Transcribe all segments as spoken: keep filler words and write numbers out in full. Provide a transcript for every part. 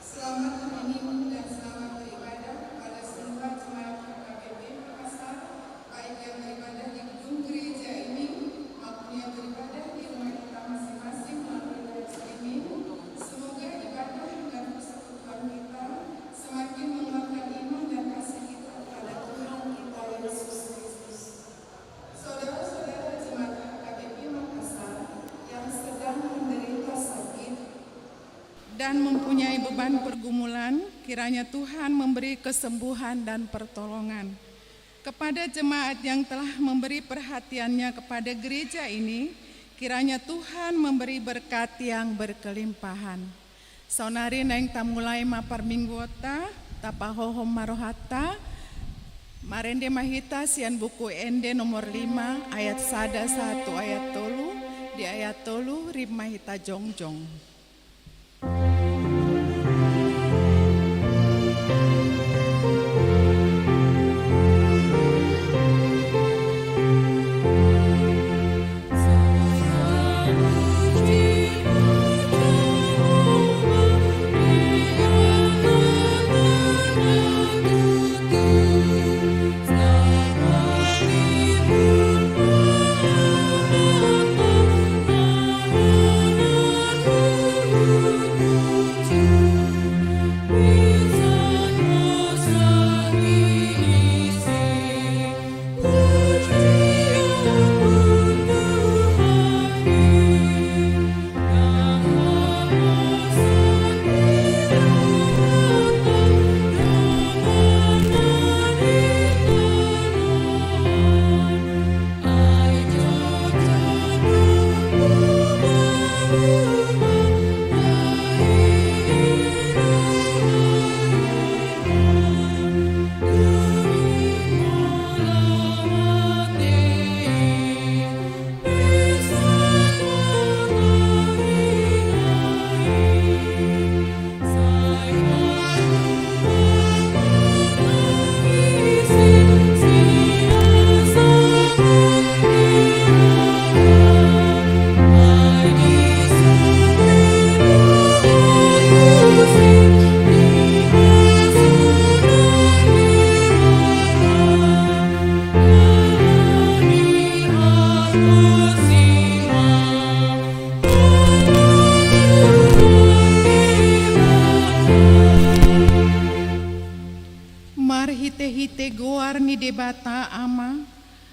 Selamat hari Minggu dan selamat beribadah pada semua jemaat H K B P Makassar, baik yang beribadah di gedung gereja ini maupun yang beribadah di rumah kita masing-masing melalui live streaming. Semoga ibadah dan persekutuan kita semakin menguatkan iman dan kasih kita kepada Tuhan kita Yesus Kristus. Saudara-saudara jemaat H K B P Makassar yang sedang menderita sakit dan mempunyai beban pergumulan, kiranya Tuhan memberi kesembuhan dan pertolongan. Kepada jemaat yang telah memberi perhatiannya kepada gereja ini, kiranya Tuhan memberi berkat yang berkelimpahan. Saonari naeng tamulai ma parmingguonta, tapahohom ma rohanta, marende ma hita sian Buku Ende nomor lima ayat sada sahat tu ayat tolu, di ayat tolu rap ma hita jongjong. Marhitehite goar ni Debata Ama,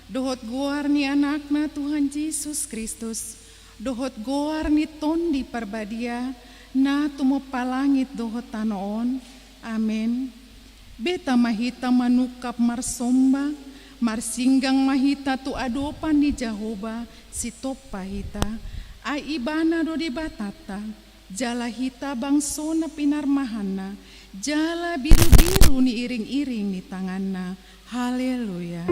dohot goar ni Anakna Tuhan Jesus Kristus, dohot goar ni Tondi Parbadia, na tumompa langit dohot tano on. Amen. Beta ma hita manungkap marsomba, marsinggang ma hita tu adopan ni Jahowa, sitompa hita. Ai Ibana do Debatanta, jala hita bangsona pinarmahanna, jala birubiru ni iringiring ni tanganna. Haleluya.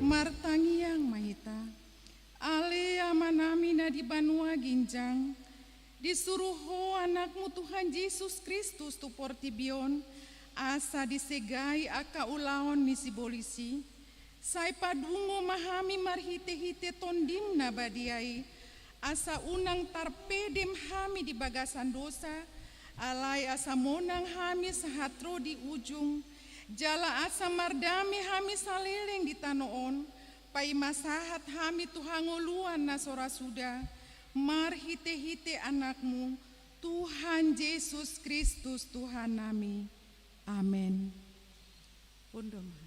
Martangiang ma hita. Ale Amanami na di banua ginjang, Disuru Ho Anakmu Tuhan Jesus Kristus tu portibi on, asa disegai angka ulaon ni sibolis i, sai padungo ma hami marhite-hite Tondim na badia i, asa unang tarpedem hami di bagasan dosa, alai asa monang hami sahat ro di ujung, jala asa mardame hami saleleng di tano on, paima sahat hami tu hangoluan na so ra suda, marhite-hite Anakmu, Tuhan Jesus Kristus Tuhannami. Amen. Pundu ma.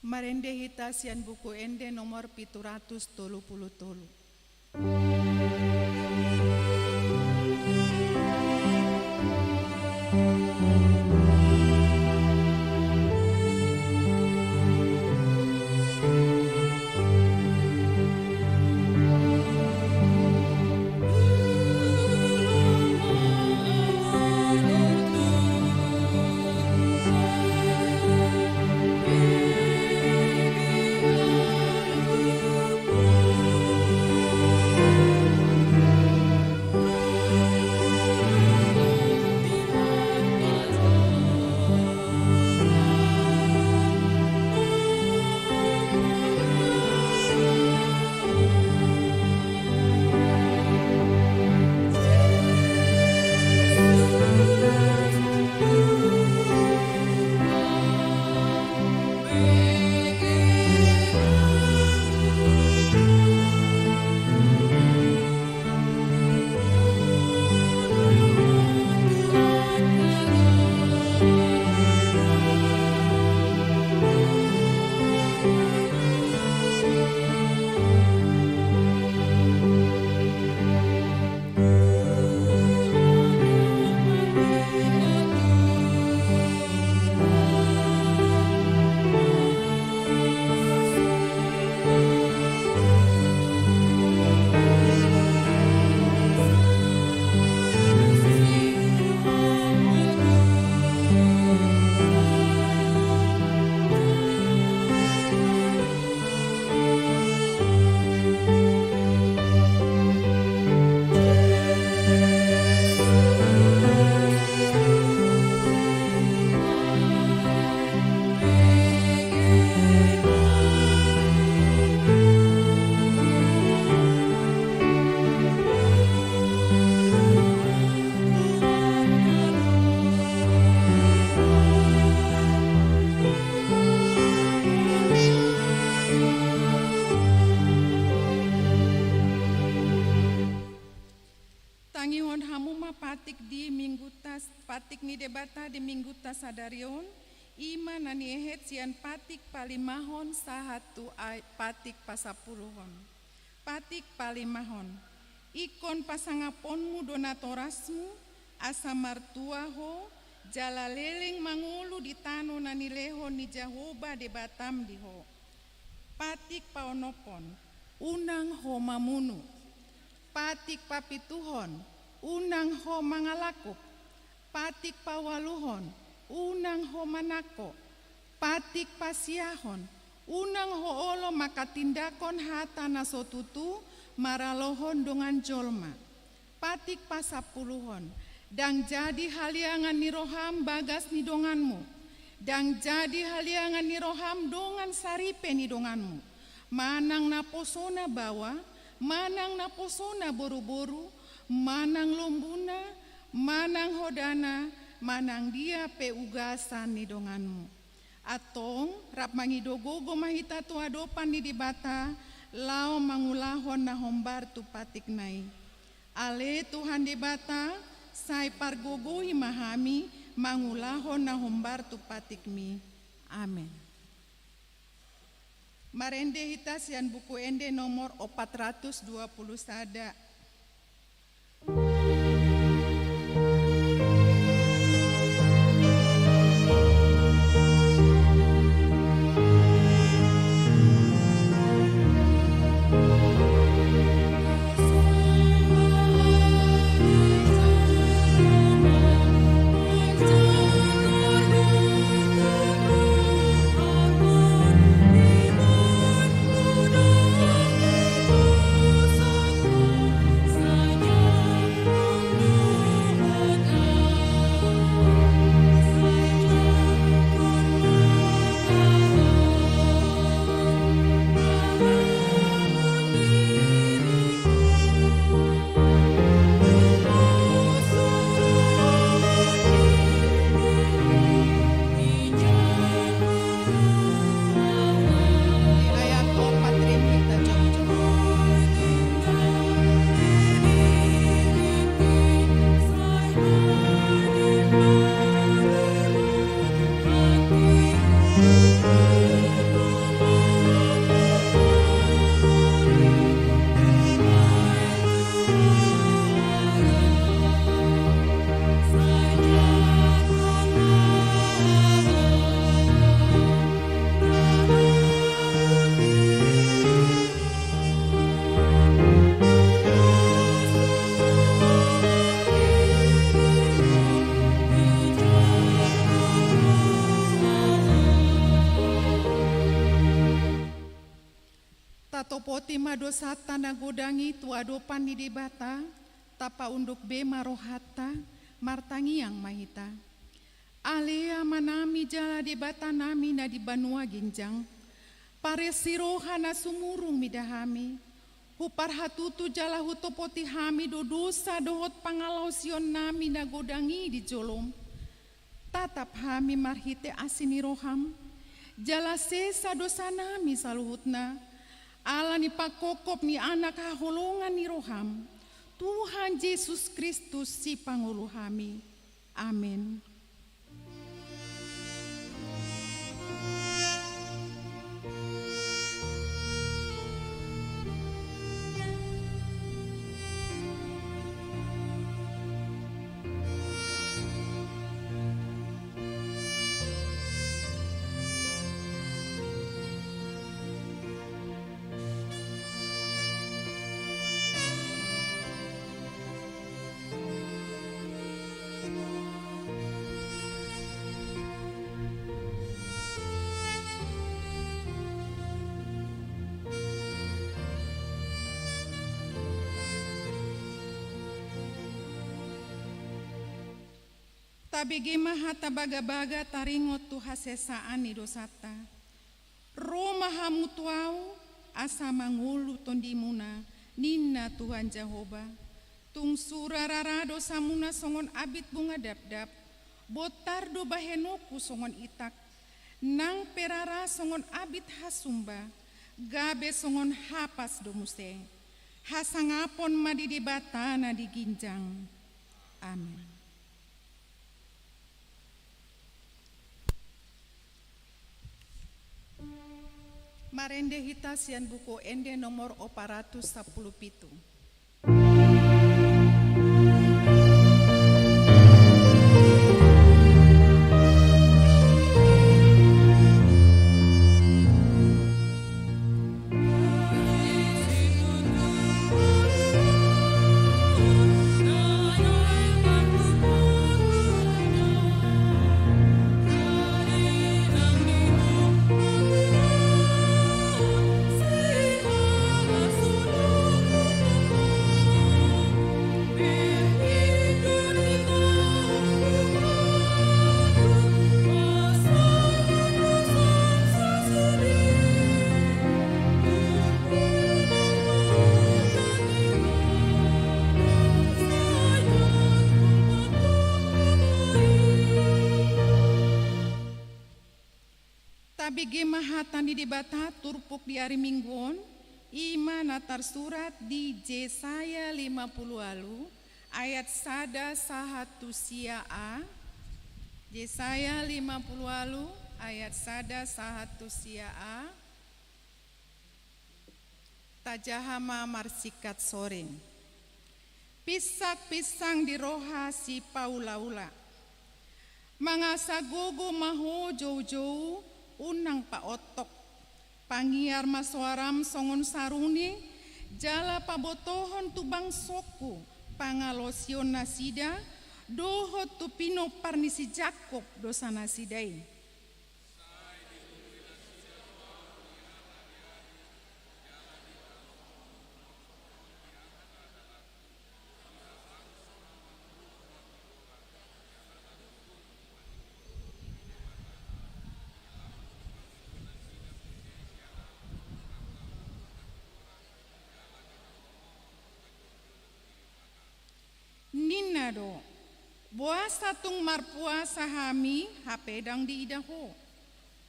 Marende hita sian Buku Ende nomor pitu ratus tolu pulu tolu. Tangihon hamu ma patik di Mingguta, patik ni Debata di Mingguta sadari on, i ma na niehet sian patik palimahon sahat tu ai-, patik pasampuluhon. Patik palimahon. Ingkon pasangaponmu do natorasmu, asa martua ho, jala leleng mangolu di tano na nilehon ni Jahowa Debatam di ho. Patik paonomhon. Unang ho mamunu. Patik papituhon. Unang ho mangalangkup. Patik paualuhon, unang ho manangko. Patik pasiahon, unang ho olo mangkatindangkon hata na so tutu maralohon dongan jolma. Patik pasampuluhon, ndang jadi haliangan ni roham bagas ni donganmu. Ndang jadi haliangan ni roham dongan saripe ni donganmu. Manang naposona baoa, manang naposona boruboru, manang lombuna, manang hodana, manang dia pe ugasan ni donganmu. Antong rap mangido gogo ma hita tu adopan ni Debata, laho mangulahon na hombar tu patikna i. Ale Tuhan Debata, sai pargogoi ma hami mangulahon na hombar tu patikmi. Amen. Marende hita sian Buku Ende nomor opat ratus dua puluh sada. Tatopoti ma dosanta na godang i tu adopan ni Debata, tapaunduk be ma rohanta, martangiang ma hita. Ale Amanami jala Debatanami na di banua ginjang, pares ni roha na sumurung mida hami, huparhatutu jala hutopoti hami do dosa dohot pangalaosionnami na godang i di jolom. Tatap hami marhite asi ni roham, jala sesa dosanami saluhutna, ala ni pangkophop ni Anak haholongan ni roham, Tuhan Jesus Kristus Sipangolu hami. Amen. Tabege ma hata bagabaga taringot tu hasesaan ni dosanta. Ro ma hamu tu Ahu, asa mangolu tondimuna, ninna Tuhan Jahowa. Tung sura rara dosamuna songon abit bunga dapdap, bontar do bahenonku songon itak, nang pe rara songon abit hasumba, gabe songon hapas do muse. Hasangapon ma di Debata na di ginjang. Amen. Marende hita sian buku Ende nomor opat ratus sampulu pitu. Tabege ma hata ni Debata turpuk di ari Minggu on, i ma na tarsurat di Jesaya lima pulu ualu ayat sada sahat tu sia a. Jesaya lima pulu ualu ayat sada sahat tu sia a. Tajaha ma marsingkat soring. Pinsang-pinsang di roha sipaulaula. Mangasa gogo ma ho joujou, unang paontok. Pangiar ma soaram songon saruni, jala pabotohon tu bangsongku pangalaosion nasida, dohot tu pinompar ni si Jakkob dosa nasida i. Ninna do, boasa tung marpuasa hami hape ndang diida ho?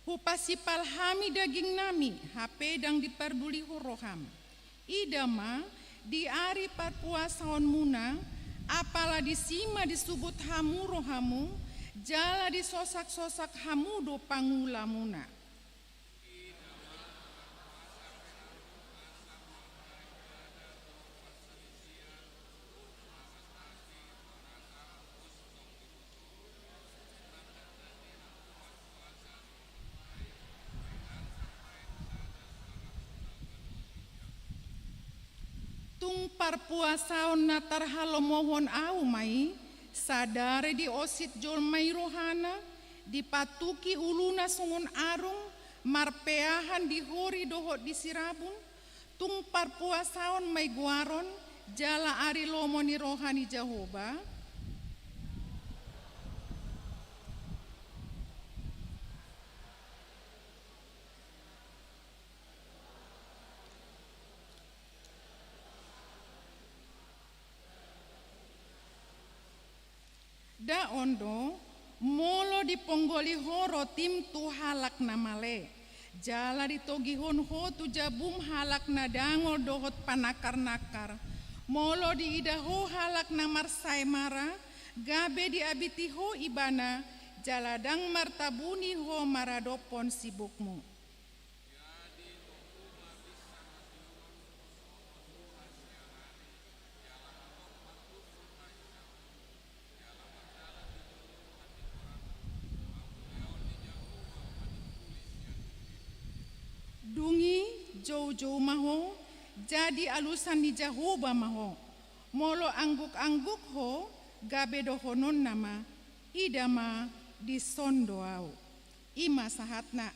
Hupasipal hami dagingnami hape ndang dipardulihon roham. Ida ma, di ari parpuasaonmuna, apala disi ma disubut hamu rohamu, jala disosak-sosak hamu do pangulamuna. Tung parpuasaon na tarhalomohon ahu ma i, sadari diosit jolma i rohana, dipatuki uluna songon arung, marpeahan di hori dohot di sirabun, Tung parpuasaon ma i goaron jala ari lomo ni roha ni Jahowa? Nda on do, molo diponggoli ho rotim tu halak na male, jala ditogihon ho tu jabum halak na dangol dohot panangkar-nangkar, molo diida ho halak na marsaemara, gabe diabiti ho ibana, jala ndang martabuni ho maradophon sibukmu. Dung i joujou ma ho, jadi alusan ni Jahowa ma ho. Molo angguk-angguk ho, gabe dohononna ma, ida ma, dison do ahu. I ma sahatna.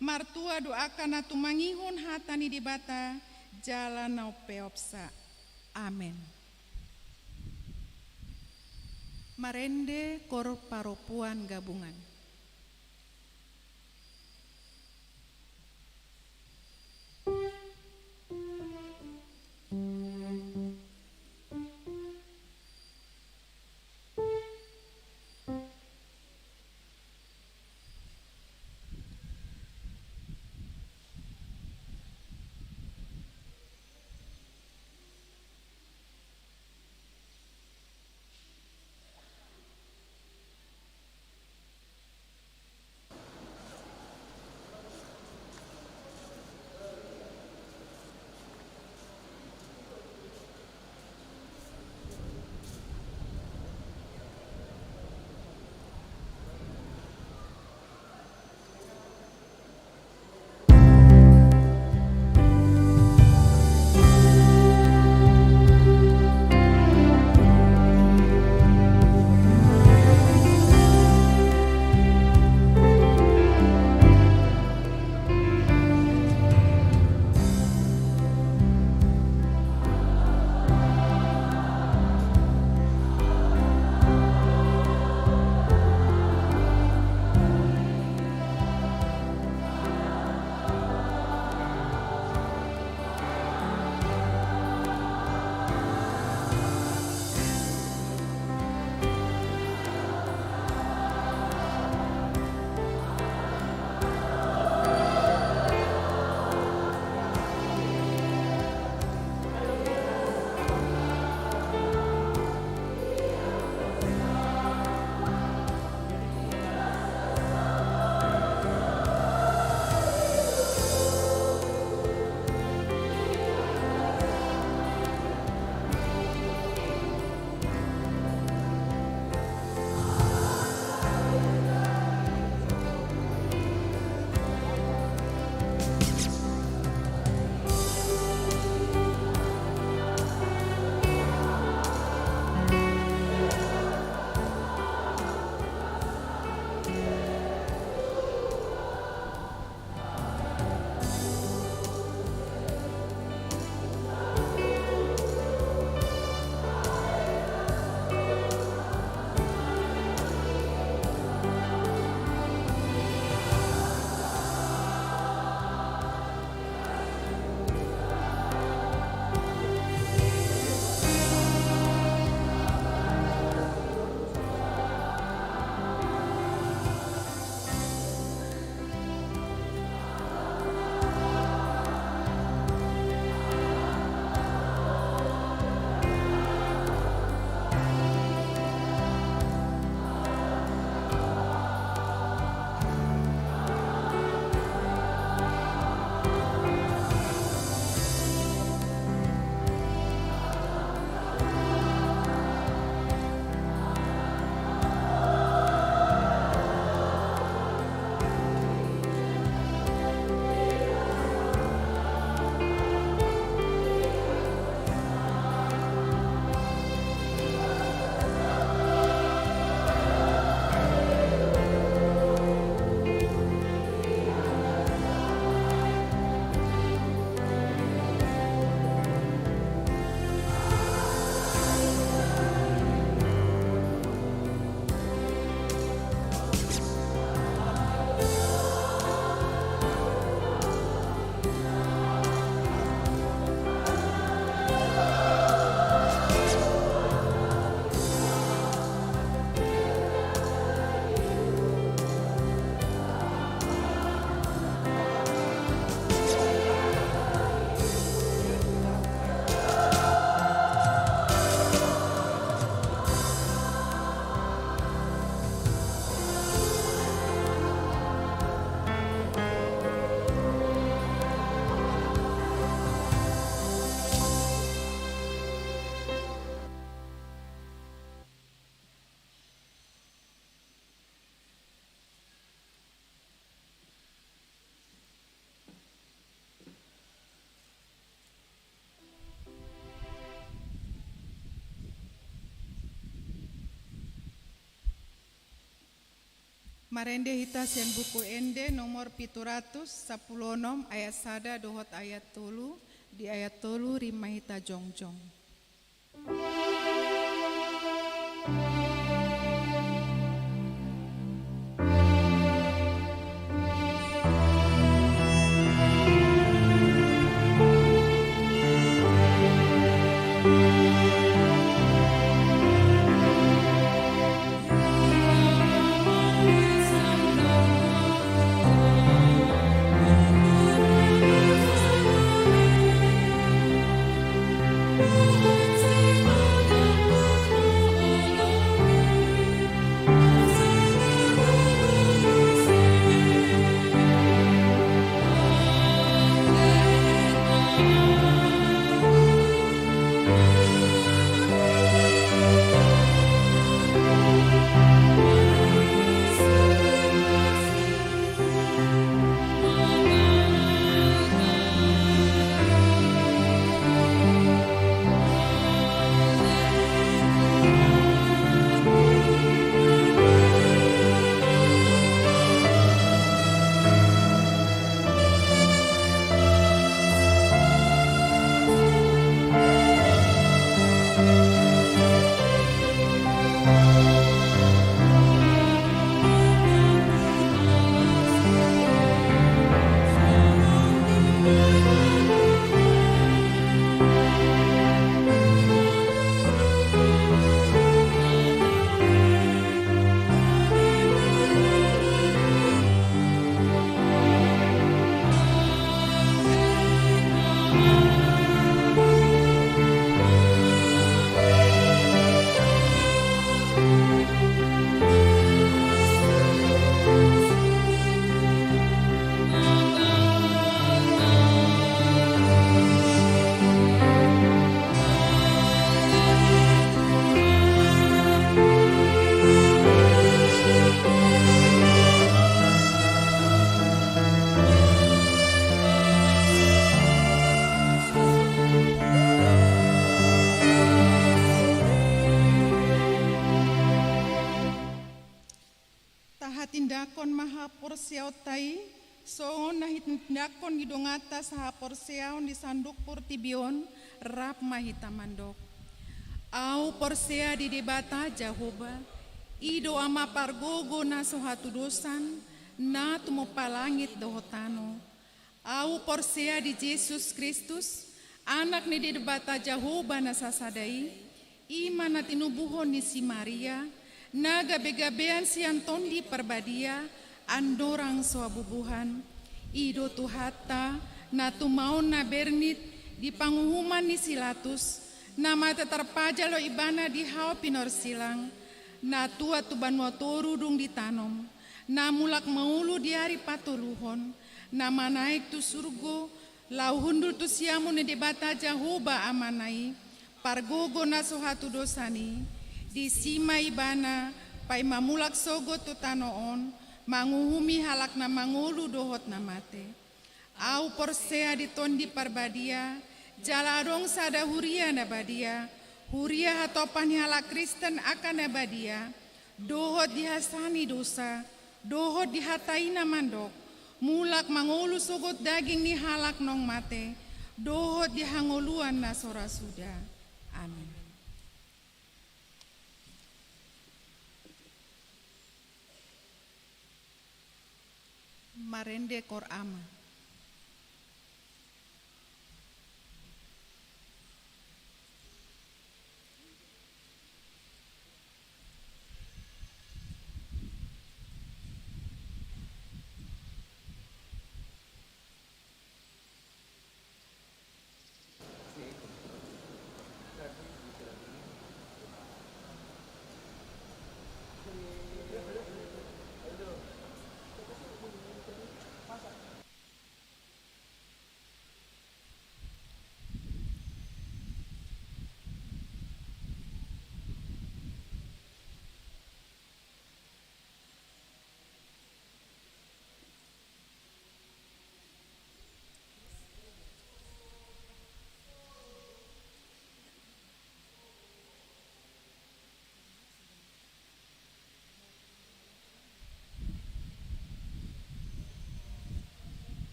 Martua do angka na tumangihon hata ni Debata jala na umpeopsa. Amen. Marende kor parompuan gabungan. Marende hita sian Buku Ende nomor pitu ratus sampulu onom, ayat sada dohot ayat tolu. Di ayat tolu rima hita jongjong. Tahatindangkon ma haporseaonta i, songon na hitindangkon ni donganta sahaporseaon di sandok portibi on. Rap ma hita mandok: Ahu porsea di Debata Jahowa, i do Ama pargogo na so hatudosan, na tumompa langit dohot tano. Ahu porsea di Jesus Kristus, Anak ni Debata Jahowa na sasada i, i ma na tinubuhon ni si Maria, na gabegabean sian Tondi Parbadia, andorang so habubuhan. I do Tuhanta, na tumaon na bernit di panguhuman ni si Latus, na mate tarpajal do Ibana di hau pinorsilang, na tuat tu banua toru dung ditanom, na mulak mangolu di ari patoluhon, na manaek tu surgo, laho hundul tu siamun ni Debata Jahowa Amana i, pargogo na so hatudosan i. Disi ma Ibana paima mulak sogot tu tano on, manguhumi halak na mangolu dohot na mate. Ahu porsea di Tondi Parbadia, jala adong sada huria na badia, huria hatopan ni halak Kristen angka na badia, dohot di hasesaan ni dosa, dohot di hata i na mandok, mulak mangolu sogot daging ni halak naung mate, dohot di hangoluan na so ra suda. Amin. Marende Koor Ama.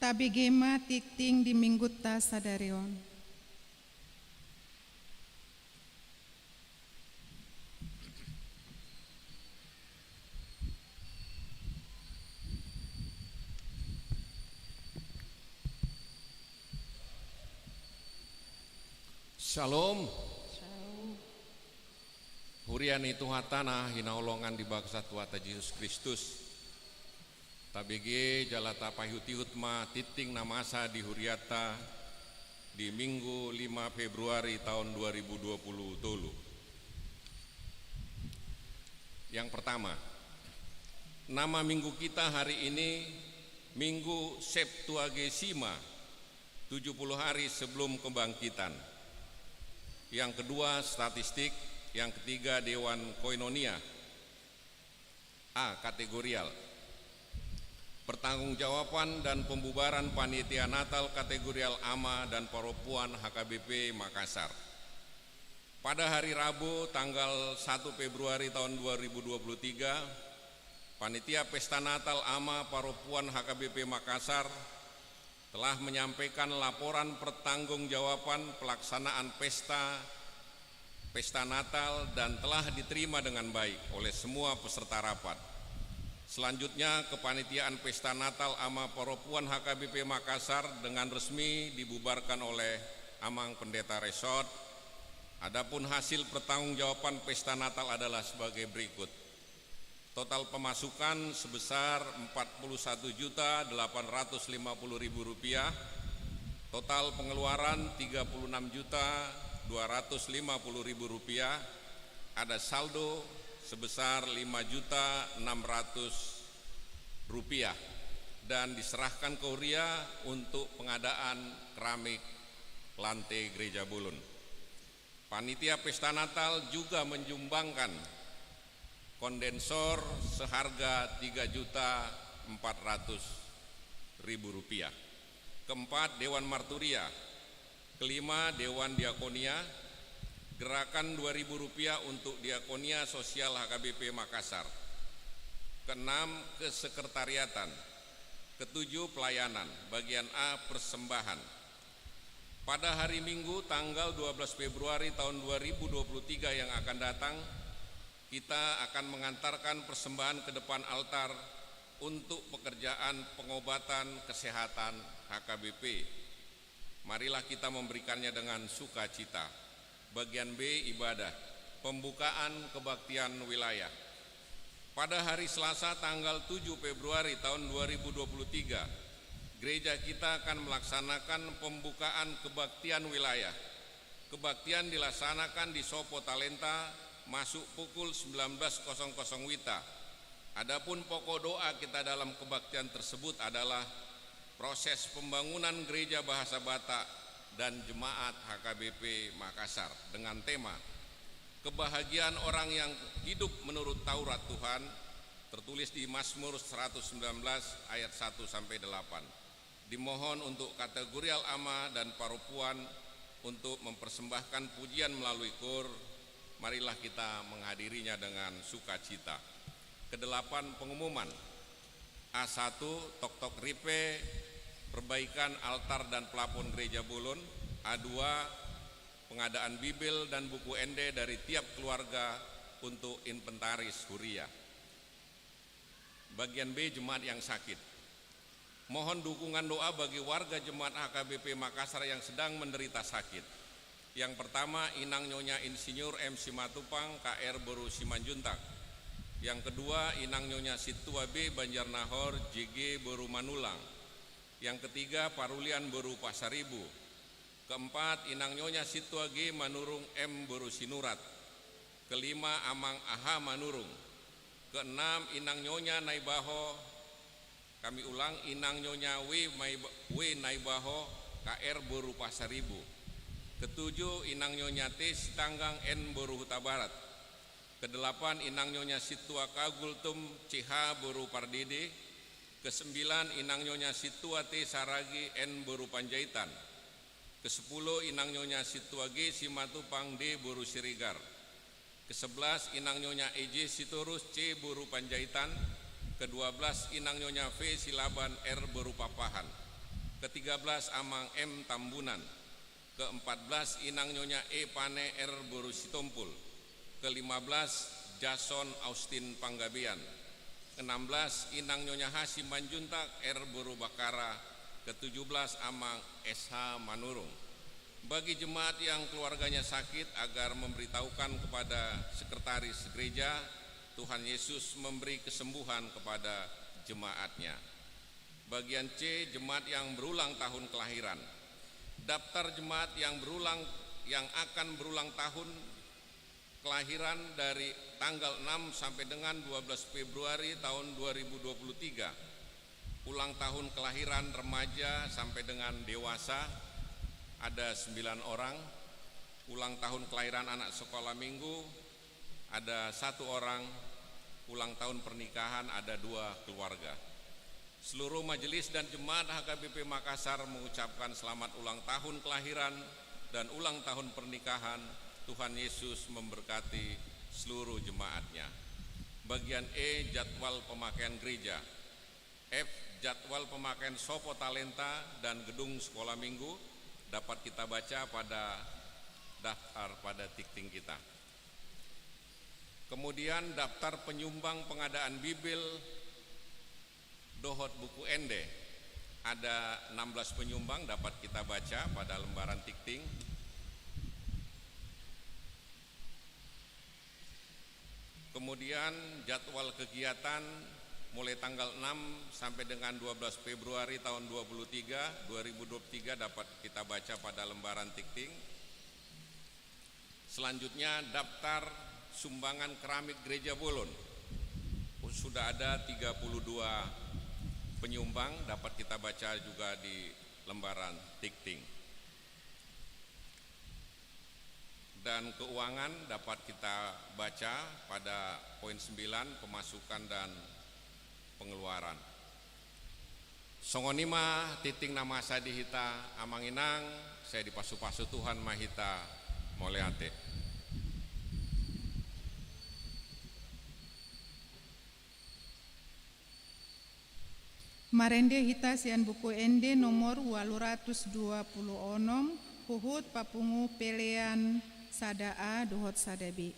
Tabege ma tingting di Minggunta sadari on. Shalom. Shalom. Huria ni Tuhanta na hinaholongan di bagasan Tuhanta Jesus Kristus. Tabege jala tapaihut-ihut ma tingting na masa di hurianta di Minggu lima Februari taon dua ribu dua puluh tolu. Yang pertama, nama minggu kita hari ini Minggu Septuagesima, tujuh puluh hari sebelum kebangkitan. Yang kedua, statistik. Yang ketiga, Dewan Koinonia. A, kategorial. Pertanggungjawaban dan pembubaran Panitia Natal Kategorial Ama dan Paropuan H K B P Makassar. Pada hari Rabu, tanggal satu Februari tahun dua ribu dua puluh tiga, Panitia Pesta Natal Ama Paropuan H K B P Makassar telah menyampaikan laporan pertanggungjawaban pelaksanaan pesta, pesta Natal dan telah diterima dengan baik oleh semua peserta rapat. Selanjutnya, Kepanitiaan Pesta Natal Ama Paropuan H K B P Makassar dengan resmi dibubarkan oleh Amang Pendeta Resort. Adapun hasil pertanggungjawaban Pesta Natal adalah sebagai berikut. Total pemasukan sebesar empat puluh satu juta delapan ratus lima puluh ribu rupiah, total pengeluaran tiga puluh enam juta dua ratus lima puluh ribu rupiah, ada saldo sebesar lima juta enam ratus rupiah, dan diserahkan ke huria untuk pengadaan keramik lantai Gereja Bolon. Panitia Pesta Natal juga menyumbangkan kondensor seharga tiga juta empat ratus ribu rupiah. Keempat, Dewan Marturia. Kelima, Dewan Diakonia. Gerakan dua ribu rupiah untuk Diakonia Sosial H K B P Makassar. Keenam, kesekretariatan. Ketujuh, pelayanan. Bagian A, persembahan. Pada hari Minggu, tanggal dua belas Februari tahun dua ribu dua puluh tiga yang akan datang, kita akan mengantarkan persembahan ke depan altar untuk pekerjaan pengobatan kesehatan H K B P. Marilah kita memberikannya dengan sukacita. Bagian B, ibadah. Pembukaan kebaktian wilayah. Pada hari Selasa, tanggal tujuh Februari tahun dua ribu dua puluh tiga, gereja kita akan melaksanakan pembukaan kebaktian wilayah. Kebaktian dilaksanakan di Sopo Talenta, masuk pukul sembilan belas kosong kosong WITA. Adapun pokok doa kita dalam kebaktian tersebut adalah proses pembangunan Gereja Bahasa Batak dan Jemaat H K B P Makassar dengan tema Kebahagiaan Orang yang Hidup Menurut Taurat Tuhan, tertulis di Mazmur seratus sembilan belas ayat satu sampai delapan. Dimohon untuk kategorial ama dan paropuan untuk mempersembahkan pujian melalui koor, marilah kita menghadirinya dengan sukacita. Kedelapan, pengumuman. A satu, toktok ripe, perbaikan altar dan plafon Gereja Bolon. A dua, pengadaan Bibel dan buku ende dari tiap keluarga untuk inventaris huria. Bagian B, jemaat yang sakit. Mohon dukungan doa bagi warga jemaat H K B P Makassar yang sedang menderita sakit. Yang pertama, Inang Nyonya Insinyur M Simatupang, K R boru Simanjuntak. Yang kedua, Inang Nyonya Situa B Banjarnahor, J G boru Manulang. Yang ketiga, Parulian boru Pasaribu. Keempat, Inang Nyonya Situa G Manurung M boru Sinurat. Kelima, Amang Aha Manurung. Keenam, Inang Nyonya Naibaho, kami ulang, Inang Nyonya W Maiba-, W Naibaho, K R boru Pasaribu. Ketujuh, Inang Nyonya T Sitanggang N boru Hutabarat. Kedelapan, Inang Nyonya Situa K Gultom C H boru Pardede. Kesembilan, Inang Nyonya Situa T Saragi N boru Panjaitan. Kesepuluh, Inang Nyonya Situa G Simatupang D boru Siregar. Kesebelas, Inang Nyonya E J Sitorus C boru Panjaitan. Kedua belas, Inang Nyonya V Silaban R boru Pakpahan. Ketiga belas Amang M Tambunan. Keempat belas Inang Nyonya E Pane R boru Sitompul. Kelima belas Jason Austin Panggabean. Enam belas Inang Nyonya H Simanjuntak R boru Bakara. Ketujuh belas Amang S H Manurung. Bagi jemaat yang keluarganya sakit, agar memberitahukan kepada sekretaris gereja, Tuhan Yesus memberi kesembuhan kepada jemaatnya. Bagian C, jemaat yang berulang tahun kelahiran. Daftar jemaat yang berulang, yang akan berulang tahun kelahiran dari tanggal enam sampai dengan dua belas Februari tahun dua ribu dua puluh tiga. Ulang tahun kelahiran remaja sampai dengan dewasa ada sembilan orang. Ulang tahun kelahiran anak sekolah minggu ada satu orang. Ulang tahun pernikahan ada dua keluarga. Seluruh majelis dan jemaat H K B P Makassar mengucapkan selamat ulang tahun kelahiran dan ulang tahun pernikahan. Tuhan Yesus memberkati seluruh jemaatnya. Bagian E, jadwal pemakaian gereja. F, jadwal pemakaian sopo talenta dan gedung sekolah minggu dapat kita baca pada daftar pada tikting kita. Kemudian daftar penyumbang pengadaan Bibel dohot buku ende. Ada enam belas penyumbang dapat kita baca pada lembaran tikting. Kemudian jadwal kegiatan mulai tanggal enam sampai dengan dua belas Februari tahun dua puluh tiga, dua ribu dua puluh tiga dapat kita baca pada lembaran tikting. Selanjutnya, daftar sumbangan keramik Gereja Bolon. Sudah ada tiga puluh dua penyumbang, dapat kita baca juga di lembaran tikting. Dan keuangan dapat kita baca pada poin sembilan, pemasukan dan pengeluaran. Songon i ma tikting na masa di hita, Amang Inang. Sai dipasupasu Tuhan ma hita. Mauliate. Marende hita sian Buku Ende nomor ualu ratus dua pulu onom, huhut papungu pelean sada A dohot sada B.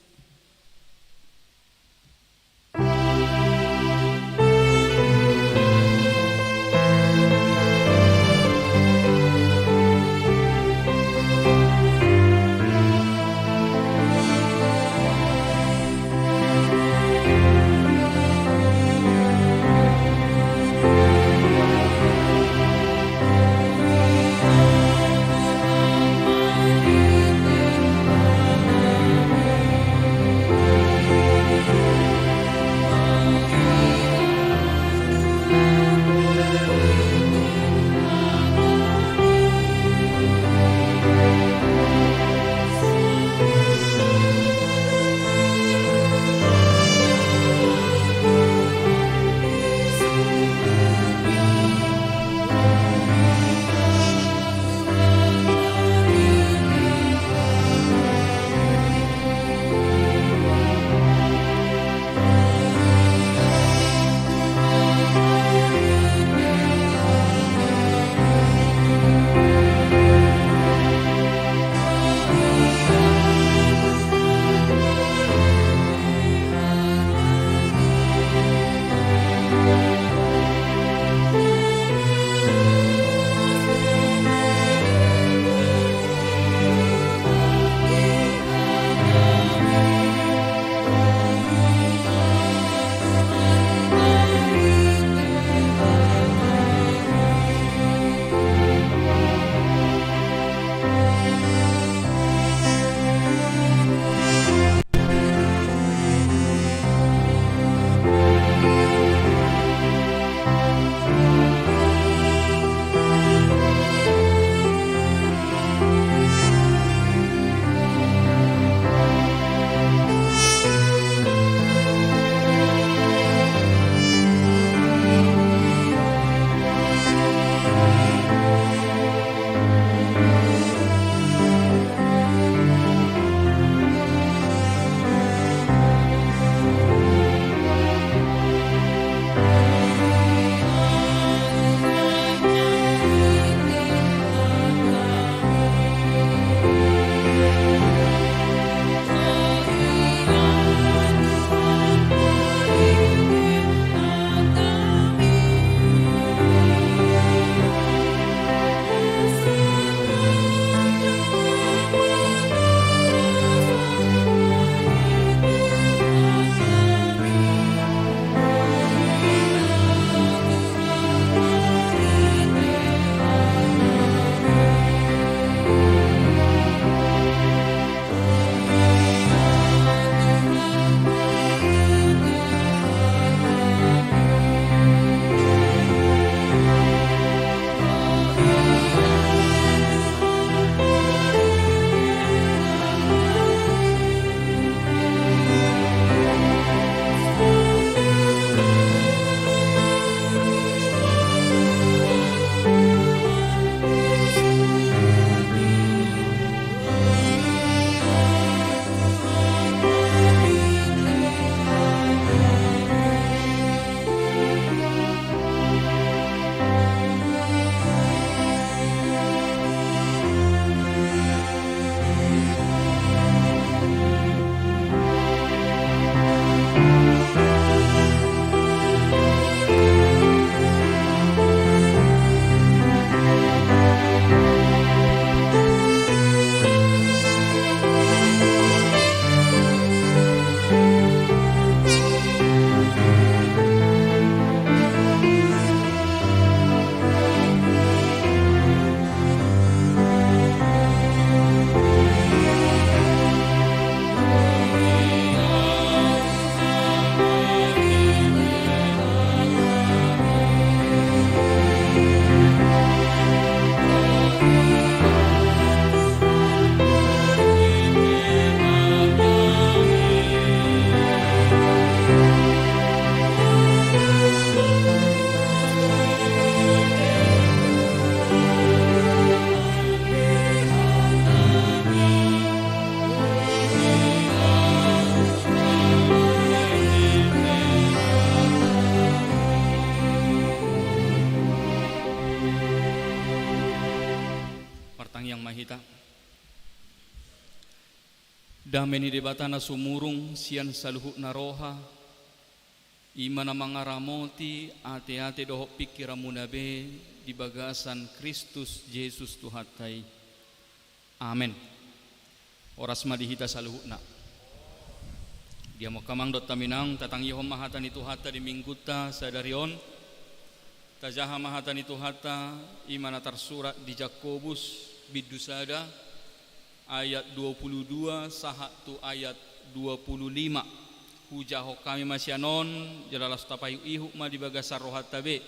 Dame ni Debata na sumurung sian saluhutna roha, i ma na mangaramoti ateate dohot pingkiranmuna be di bagasan Kristus Jesus Tuhanta i. Amen. Horas ma di hita saluhutna. Di hamu angka amang dohot inang, tatangihon ma hata ni Tuhanta di minggunta sadari on. Tajaha ma hata ni Tuhanta, i ma na tarsurat di Jakobus bindu sada, ayat dua puluh dua sahat tu ayat dua puluh lima. Hujahahon hami ma sian on, jala laos tapaihutihut ma di bagasan rohanta be.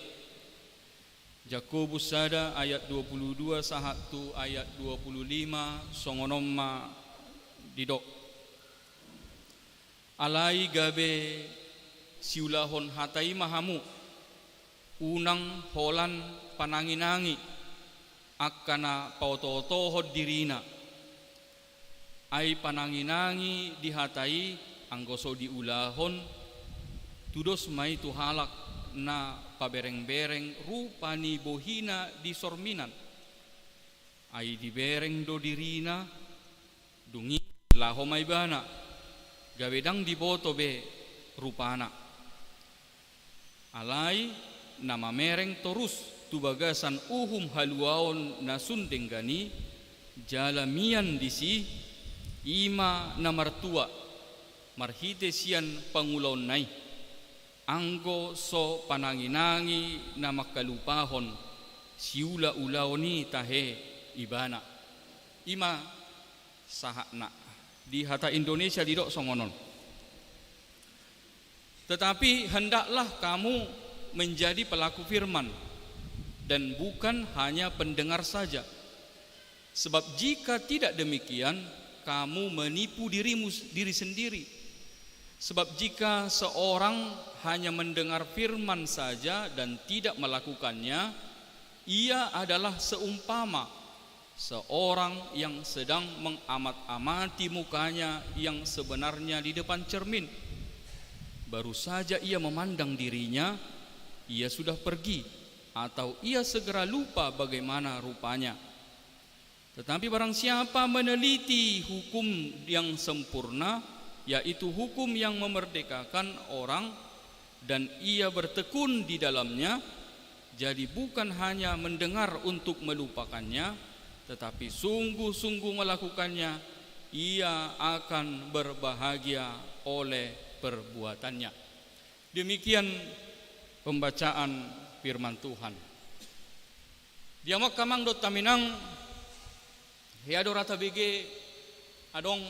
Jakobus sada ayat dua puluh dua sahat tu ayat dua puluh lima, songon on ma didok. Alai gabe siulahon hata i ma hamu, unang holan pananginangi angka na paotootohon dirina. Ai pananginangi di hata i, anggo so diulahon, tudos ma i tu halak na paberengbereng rupa ni bohina di sorminan. Ai dibereng do dirina, dung i laho ma ibana, gabe ndang diboto be rupana. Alai na mamereng torus tu bagasan uhum haluaon na sun denggan i, jala mian disi, i ma na martua, marhite sian pangulaonna i, anggo so pananginangi na mangkalupahon siulaulaon i tahe ibana. I ma sahatna. Di hata Indonesia didok songon on. Tetapi hendaklah kamu menjadi pelaku firman dan bukan hanya pendengar saja. Sebab jika tidak demikian, kamu menipu dirimu, diri sendiri. Sebab jika seorang hanya mendengar firman saja dan tidak melakukannya, ia adalah seumpama seorang yang sedang mengamat-amati mukanya yang sebenarnya di depan cermin. Baru saja ia memandang dirinya, ia sudah pergi, atau ia segera lupa bagaimana rupanya. Tetapi barang siapa meneliti hukum yang sempurna, yaitu hukum yang memerdekakan orang, dan ia bertekun di dalamnya, jadi bukan hanya mendengar untuk melupakannya, tetapi sungguh-sungguh melakukannya, ia akan berbahagia oleh perbuatannya. Demikian pembacaan firman Tuhan. Di hamu angka amang dohot inang, hea do ra tabege adong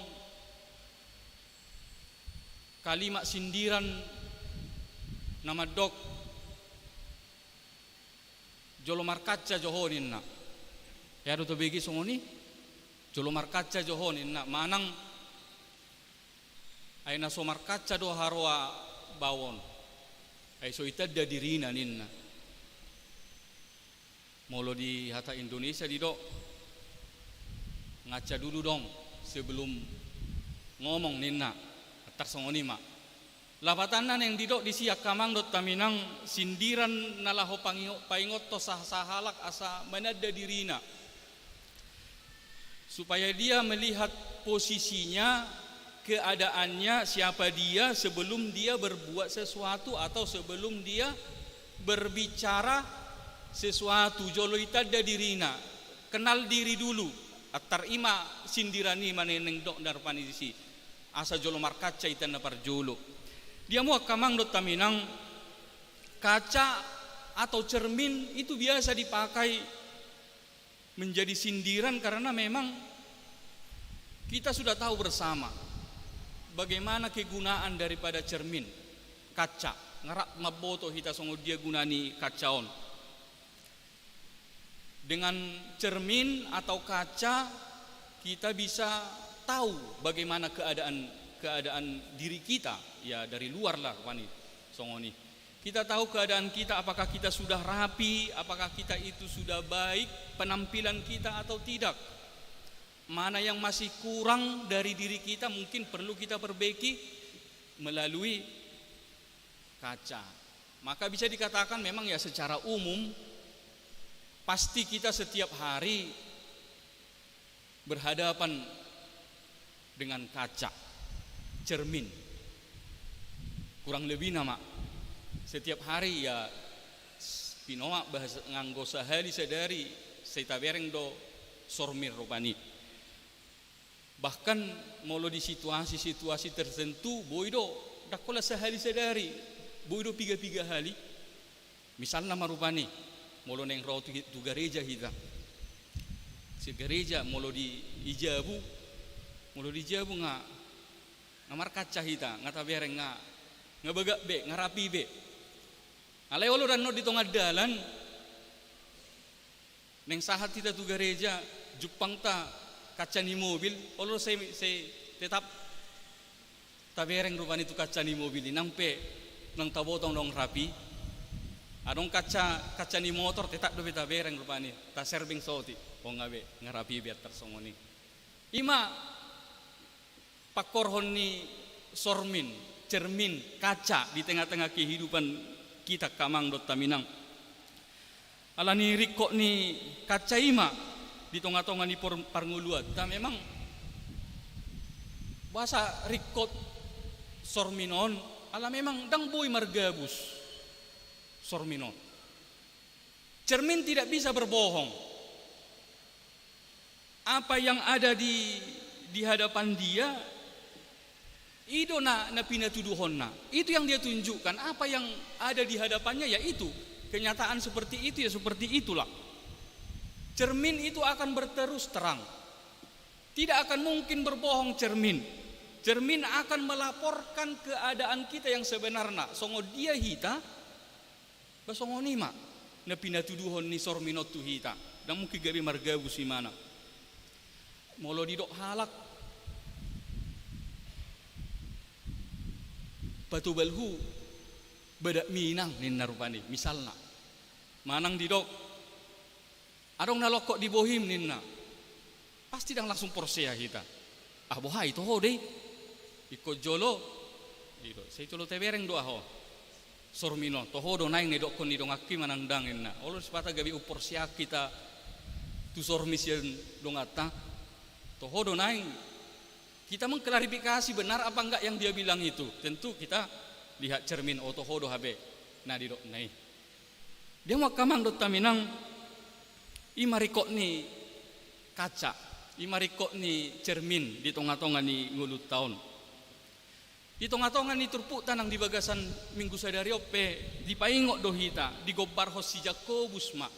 kalimat sindiran na mandok, jolo markaca jo ho ninna. Hea do tabege songon i, jolo markaca jo ho ninna, manang ai na so markaca do haroa baon, ai so itanda dirina ninna. Molo di hata Indonesia didok, ngaca dulu dong sebelum ngomong ninna. Atar songon i ma. Lapatanna naeng didok disi angka amang dohot inang, sindiran na laho pangingo-, paingothon sa-, sahalak asa mananda dirina. Supaya dia melihat posisinya, keadaannya, siapa dia sebelum dia berbuat sesuatu atau sebelum dia berbicara sesuatu, jolo itanda dirina, kenal diri dulu. Atar i ma sindiran i ma naeng didok rupani disi. Asa jolo markaca hita na parjolo. Di hamu angka amang dohot inang, kaca atau cermin itu biasa dipakai menjadi sindiran karena memang kita sudah tahu bersama bagaimana kegunaan daripada cermin, kaca. Nga rap mamboto hita songon dia guna ni kaca on. Dengan cermin atau kaca, kita bisa tahu bagaimana keadaan, keadaan diri kita, ya, dari luar lah, rupani, songon i. Kita tahu keadaan kita, apakah kita sudah rapi, apakah kita itu sudah baik penampilan kita atau tidak. Mana yang masih kurang dari diri kita, mungkin perlu kita perbaiki melalui kaca. Maka bisa dikatakan memang, ya, secara umum, pasti kita setiap hari berhadapan dengan kaca, cermin. Kurang lebihna ma, setiap hari ya, s-, pinoak bahasa nganggo sahali sadari, sai tabereng do sormin rupani. Bahkan molo di situasi-situasi tertentu, boi do, ndang holan sahali sadari, boi do piga-piga hali. Misalna ma rupani, molo naeng ro tu, tu gareja hita. Si gareja, molo di, di jabu, molo di jabu nga, nga markaca hita, nga tabereng nga, nga bagak be, nga rapi be. Alai olo annon di tonga dalan, naeng sahat hita tu gareja, jumpang ta kaca ni mobil, olo sai, sai tetap tabereng rupani tu kaca ni mobil i, nang pe nang taboto ndang rapi. Adong kaca, kaca ni motor, tetap dope tabereng rupani, taserbing soti. O nga be, nga rapi be antar songon i. Ima pangkorhon ni sormin, cermin, kaca di tengah-tengah kehidupan kita angka amang dohot haminang. Alani ringkot ni kaca i ma di tonga-tonga ni por-, parngoluanta, memang boasa ringkot sormin on, ala memang ndang boi margabus sormin on. Cermin tidak bisa berbohong. Apa yang ada di, di hadapan dia, i do na, na pinatuduhonna. Itu yang dia tunjukkan. Apa yang ada di hadapannya, ya itu. Kenyataan seperti itu, ya seperti itulah. Cermin itu akan berterus terang. Tidak akan mungkin berbohong cermin. Cermin akan melaporkan keadaan kita yang sebenarnya. Songon dia hita, ba songon i ma na pinatuduhon ni sormin on tu hita. Ndang mungkin gabe margabus imana. Molo didok halak, patubalhu badak minang ninna rupani, misalna. Manang didok, adong na longkot di bohim ninna. Pasti ndang langsung porsea hita. Ah, boha i, toho do i. Ingkon jolo, i do, sai jolo tabereng do ahu. Sormin on, toho do naeng na idokkon ni donganki manang ndang ninna. Olo sipata gabe umporsea hita tu sormin sian donganta. Toho do naeng. Kita mengklarifikasi benar apa enggak yang dia bilang itu. Tentu kita lihat cermin, o toho do hape na didokna i. Dia ma angka amang dohot haminang, i ma ringkot ni kaca, i ma ringkot ni cermin di tonga-tonga ni ngolunta on. Di tonga-tonga ni turpukta nang di bagasan minggu sadari on pe dipaingot do hita, digombarhon si Jakobus ma.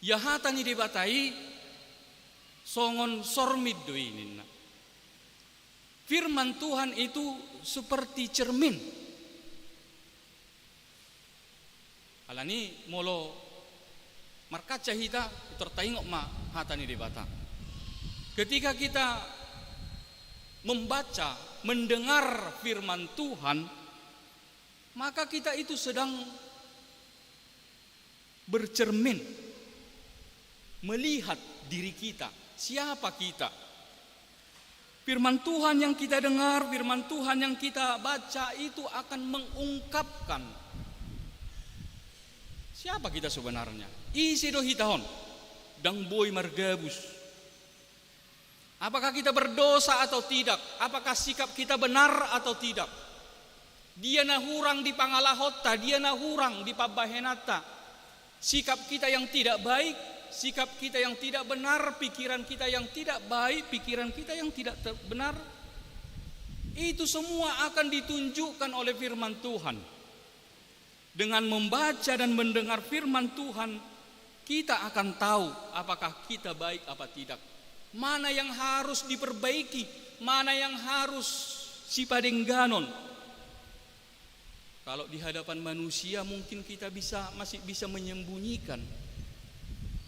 Ia hata ni Debata i songon sormin do i ninna. Firman Tuhan itu seperti cermin. Alani molo markaca hita, tor taingot ma hata ni Debata. Ketika kita membaca, mendengar firman Tuhan, maka kita itu sedang bercermin, melihat diri kita, siapa kita. Firman Tuhan yang kita dengar, firman Tuhan yang kita baca itu akan mengungkapkan siapa kita sebenarnya. Ise do hita on, ndang boi margabus. Apakah kita berdosa atau tidak? Apakah sikap kita benar atau tidak? Dia na hurang di pangalahonta, dia na hurang di pambahenanta. Sikap kita yang tidak baik, sikap kita yang tidak benar, pikiran kita yang tidak baik, pikiran kita yang tidak ter-, benar, itu semua akan ditunjukkan oleh firman Tuhan. Dengan membaca dan mendengar firman Tuhan, kita akan tahu apakah kita baik apa tidak. Mana yang harus diperbaiki, mana yang harus sipadengganon. Kalau di hadapan manusia mungkin kita bisa, masih bisa menyembunyikan.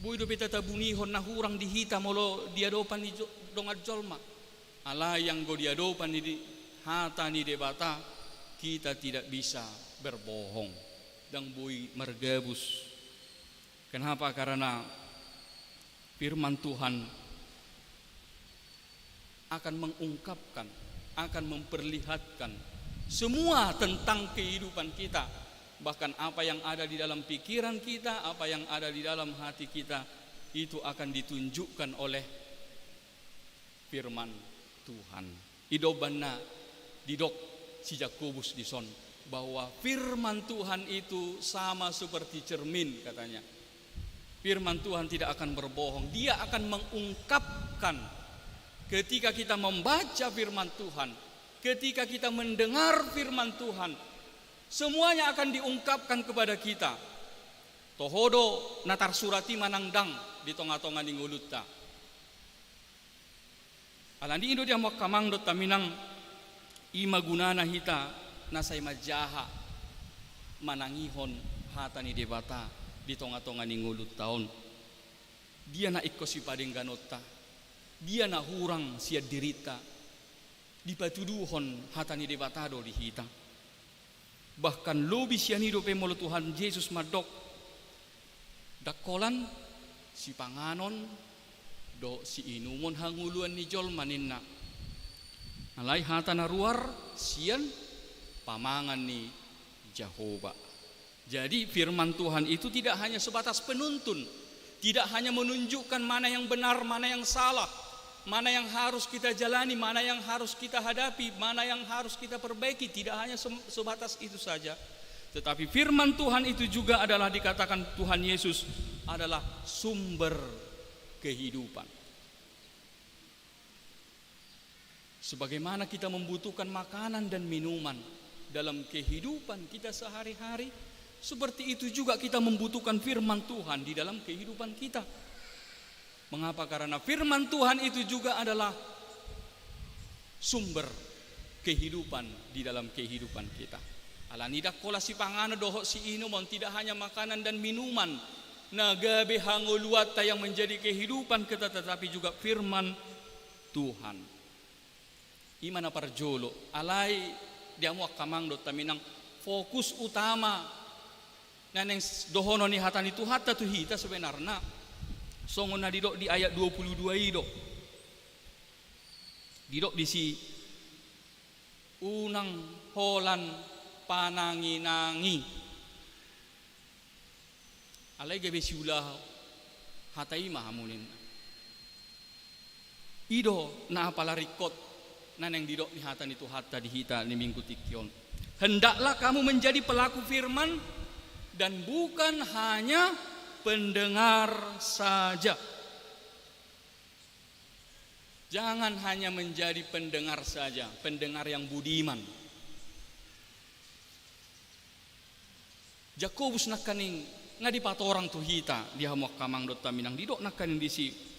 Boi dope tatabunihon na hurang di hita molo di adopan ni jo-, dongan jolma. Alai anggo di adopan ni di-, hata ni Debata, kita tidak bisa berbohong. Ndang boi margabus. Kenapa? Karena firman Tuhan akan mengungkapkan, akan memperlihatkan semua tentang kehidupan kita. Bahkan apa yang ada di dalam pikiran kita, apa yang ada di dalam hati kita, itu akan ditunjukkan oleh firman Tuhan. I do umbahen na didok si Jakobus dison, bahwa firman Tuhan itu sama seperti cermin, katanya. Firman Tuhan tidak akan berbohong, dia akan mengungkapkan. Ketika kita membaca firman Tuhan, ketika kita mendengar firman Tuhan, semuanya akan diungkapkan kepada kita. Toho do na tarsurat i manang ndang di tonga-tonga ni ngolunta. Alani i do di hamu angka amang dohot haminang, i ma gunana hita na sai manjaha manangihon hata ni Debata di tonga-tonga ni ngolunta on. Dia na ingkon sipadengganonta, dia na hurang sian dirinta, dipatuduhon hata ni Debata do di hita. Bahkan lobi sian i dope molo Tuhan Jesus mandok, ndang holan sipanganon dohot siinumon hangoluan ni jolma, ninna. Alai hata na ruar sian pamangan ni Jahowa. Jadi firman Tuhan itu tidak hanya sebatas penuntun, tidak hanya menunjukkan mana yang benar, mana yang salah, mana yang harus kita jalani, mana yang harus kita hadapi, mana yang harus kita perbaiki, tidak hanya sem-, sebatas itu saja. Tetapi firman Tuhan itu juga adalah, dikatakan Tuhan Yesus, adalah sumber kehidupan. Sebagaimana kita membutuhkan makanan dan minuman dalam kehidupan kita sehari-hari, seperti itu juga kita membutuhkan firman Tuhan di dalam kehidupan kita. Mengapa? Karena firman Tuhan itu juga adalah sumber kehidupan di dalam kehidupan kita. Alani i ndang holan sipanganon dohot siinumon, tidak hanya makanan dan minuman na gabe hangoluanta yang menjadi kehidupan kita, tetapi juga firman Tuhan. I ma na parjolo, alai di hamu angka amang dohot haminang, fokus utama na naeng s-, dohonon ni hata ni Tuhanta tu hita sebenarna songon na didok di ayat dua puluh dua i do. Didok disi, unang holan panangi-nangi. Alai gabe siulahon hata i ma hamu, ninna. I do na apala ringkot na naeng didok ni hata ni Tuhanta di hita di minggu tingki on. Hendaklah kamu menjadi pelaku firman dan bukan hanya pendengar saja. Jangan hanya menjadi pendengar saja, pendengar yang budiman. Jakobus nangkaning nga dipatorang tu hita di hamu angka amang dohot haminang, didok nangkaning disi.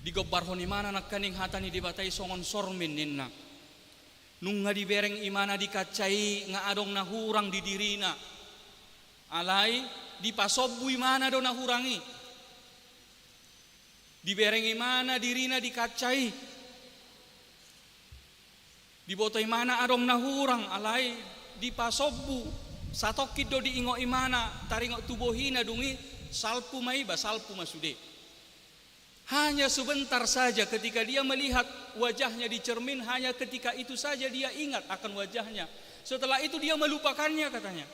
Digombarhon imana nangkaning hata ni Debata i songon sormin, ninna. Nunga dibereng imana di kaca i nga adong na hurang di dirina. Alai dipasombu imana do na hurang i. Dibereng imana dirina di kaca i. Diboto imana adong na hurang, alai dipasombu. Satongkin do diingot imana, taringot tu bohina, dung i salpu ma iba, salpu ma sude. Hanya sebentar saja ketika dia melihat wajahnya di cermin, hanya ketika itu saja dia ingat akan wajahnya. Setelah itu dia melupakannya, katanya.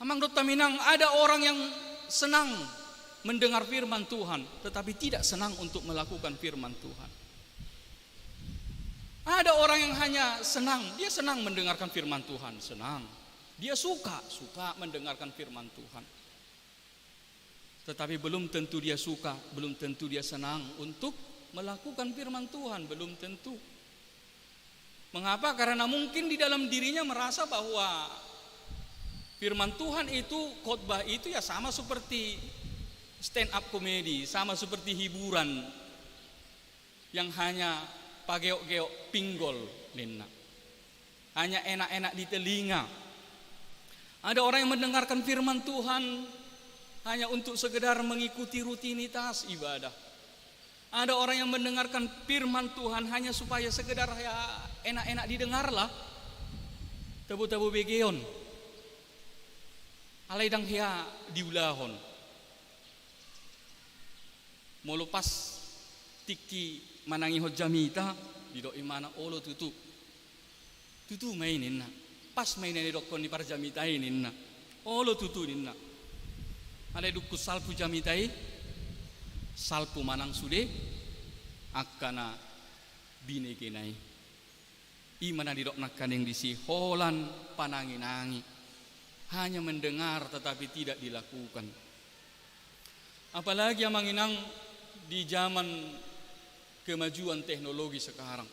Amang dohot haminang, ada orang yang senang mendengar firman Tuhan, tetapi tidak senang untuk melakukan firman Tuhan. Ada orang yang hanya senang, dia senang mendengarkan firman Tuhan, senang. Dia suka, suka mendengarkan firman Tuhan. Tetapi belum tentu dia suka, belum tentu dia senang untuk melakukan firman Tuhan, belum tentu. Mengapa? Karena mungkin di dalam dirinya merasa bahwa firman Tuhan itu, khotbah itu ya sama seperti stand up comedy, sama seperti hiburan yang hanya pageok-geok pinggol, ninna. Hanya enak-enak di telinga. Ada orang yang mendengarkan firman Tuhan hanya untuk sekedar mengikuti rutinitas ibadah. Ada orang yang mendengarkan firman Tuhan hanya supaya sekedar ya enak-enak didengar lah. Tabo-tabo begeon. Alai ndang hea diulahon. Molo pas tingki manangihon jamita, didok imana, olo tutu. Tutu ma i, ninna. Pas ma i na nidokkon ni parjamita i, ninna. Olo tutu, ninna. Alai dung salpu jamita i, salpu manang sude angka na binegena i. I ma na didok nangkaning disi holan panangi-nangi. Hanya mendengar tetapi tidak dilakukan. Apalagi amang inang di zaman kemajuan teknologi sekarang.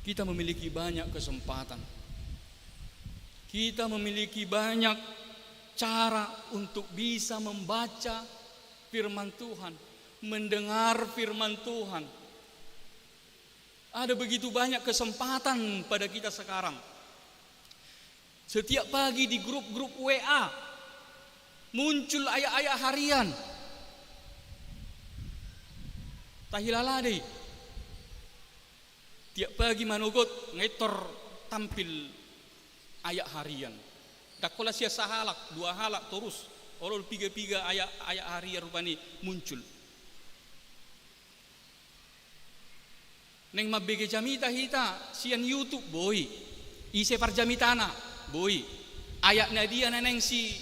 Kita memiliki banyak kesempatan. Kita memiliki banyak cara untuk bisa membaca firman Tuhan, mendengar firman Tuhan. Ada begitu banyak kesempatan pada kita sekarang. Setiap pagi di grup-grup W A muncul ayat-ayat harian. Tahilala do i. Tiap pagi manogot nga intor tampil ayat harian. Ndang holan sian sahalak, dua halak, torus. Olo piga-piga ayat, ayat harian rupani muncul. Naeng mambege jamita hita sian YouTube, boi. Ise parjamitana, boi. Ayat na dia na naeng si,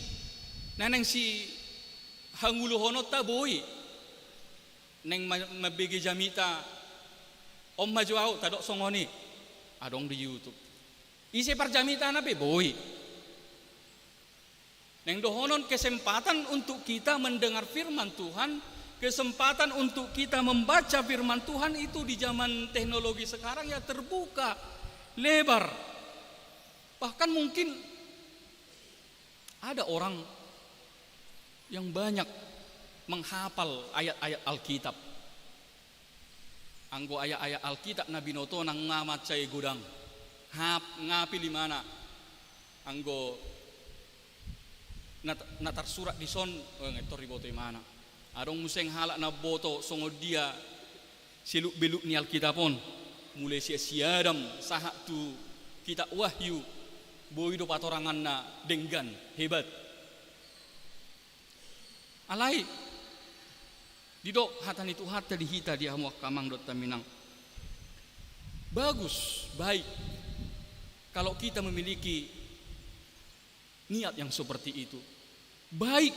na naeng sihangoluhononta, boi. Naeng ma-, mambege jamita, on ma jo ahu, tadok songon i. Adong di YouTube. Ise parjamitana pe, boi. Naeng dohonon kesempatan untuk kita mendengar firman Tuhan, kesempatan untuk kita membaca firman Tuhan itu di zaman teknologi sekarang ya terbuka lebar. Bahkan mungkin ada orang yang banyak menghafal ayat-ayat Alkitab. Anggo ayat-ayat Alkitab na binotona nga mansai godang. Hap, nga pil imana. Anggo na, na tarsurat dison, eh, nga intor diboto imana. Adong muse halak na boto songon dia seluk-beluk ni Alkitab on. Mulai sian si Adam sahat tu kitab Wahyu, boi do patoranganna denggan, hebat. Alai, didok hata ni Tuhanta di hita, di hamu angka amang dohot hamu inang. Bagus, baik, kalau kita memiliki niat yang seperti itu. Baik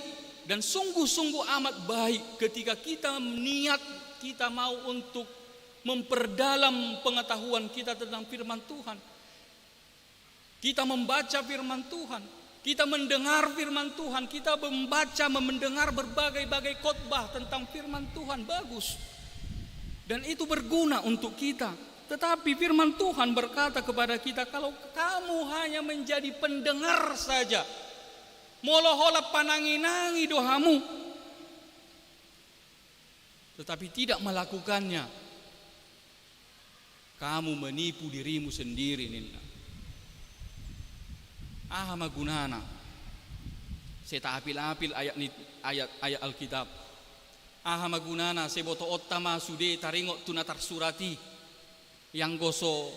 dan sungguh-sungguh amat baik ketika kita niat, kita mau untuk memperdalam pengetahuan kita tentang firman Tuhan. Kita membaca firman Tuhan, kita mendengar firman Tuhan, kita membaca, mendengar berbagai-bagai khotbah tentang firman Tuhan, bagus. Dan itu berguna untuk kita. Tetapi firman Tuhan berkata kepada kita, kalau kamu hanya menjadi pendengar saja, molo holan panangi-nangi do hamu, tetapi tidak melakukannya, kamu menipu dirimu sendiri, ninna. Aha ma gunana sai taapil-apil ayat ni, ayat, ayat Alkitab? Aha ma gunana sai botoonta ma sude taringot tu na tarsurat i, anggo so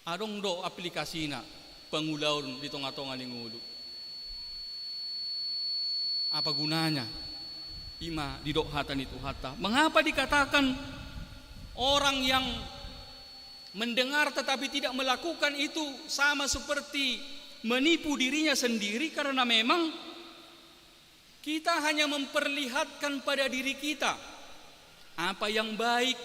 adong do aplikasina pangulaon di tonga-tonga ni ngolu? Apa gunanya? I ma didok hata ni Tuhanta. Mengapa dikatakan orang yang mendengar tetapi tidak melakukan itu sama seperti menipu dirinya sendiri? Karena memang kita hanya memperlihatkan pada diri kita apa yang baik,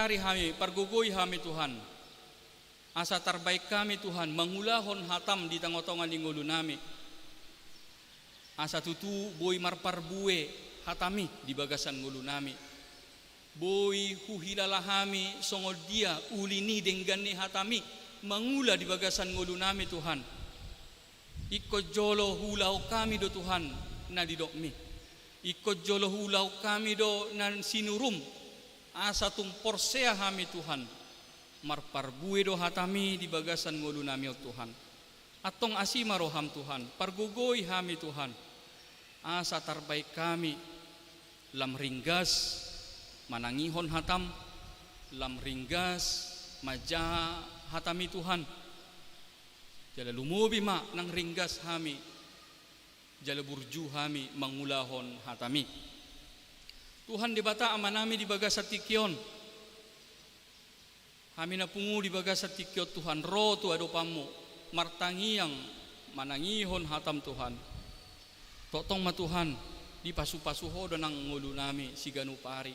Ajari hami, pargogoi hami Tuhan, asa tarbaen hami Tuhan mangulahon hatam di tongatonga ni ngolunami. Asa tutu boi marparbue hatami di bagasan ngolunami. Boi huhilala hami songon dia uli ni denggan ni hatami mangula di bagasan ngolunami Tuhan. Ingkon jolo huulahon hami do Tuhan na nidokmi. Ingkon jolo huulahon hami do na sinurum, asa tung porsea hami Tuhan. Marparbue do hatami di bagasan ngolunami on Tuhan. Antong asi ma roham Tuhan, pargogoi hami Tuhan. Asa tarbaen hami lam ringgas manangihon hatam, lam ringgas manjaha hatami Tuhan. Jala lumobi ma nang ringgas hami, jala burju hami mangulahon hatami. Tuhan Debata Amanami di bagasan tingki on. Hami na pungu di bagasan tingki on Tuhan, ro tu adopanmu, martangiang, manangihon hatam Tuhan. Tongtong ma Tuhan, dipasupasu Ho do nang ngolunami siganup ari.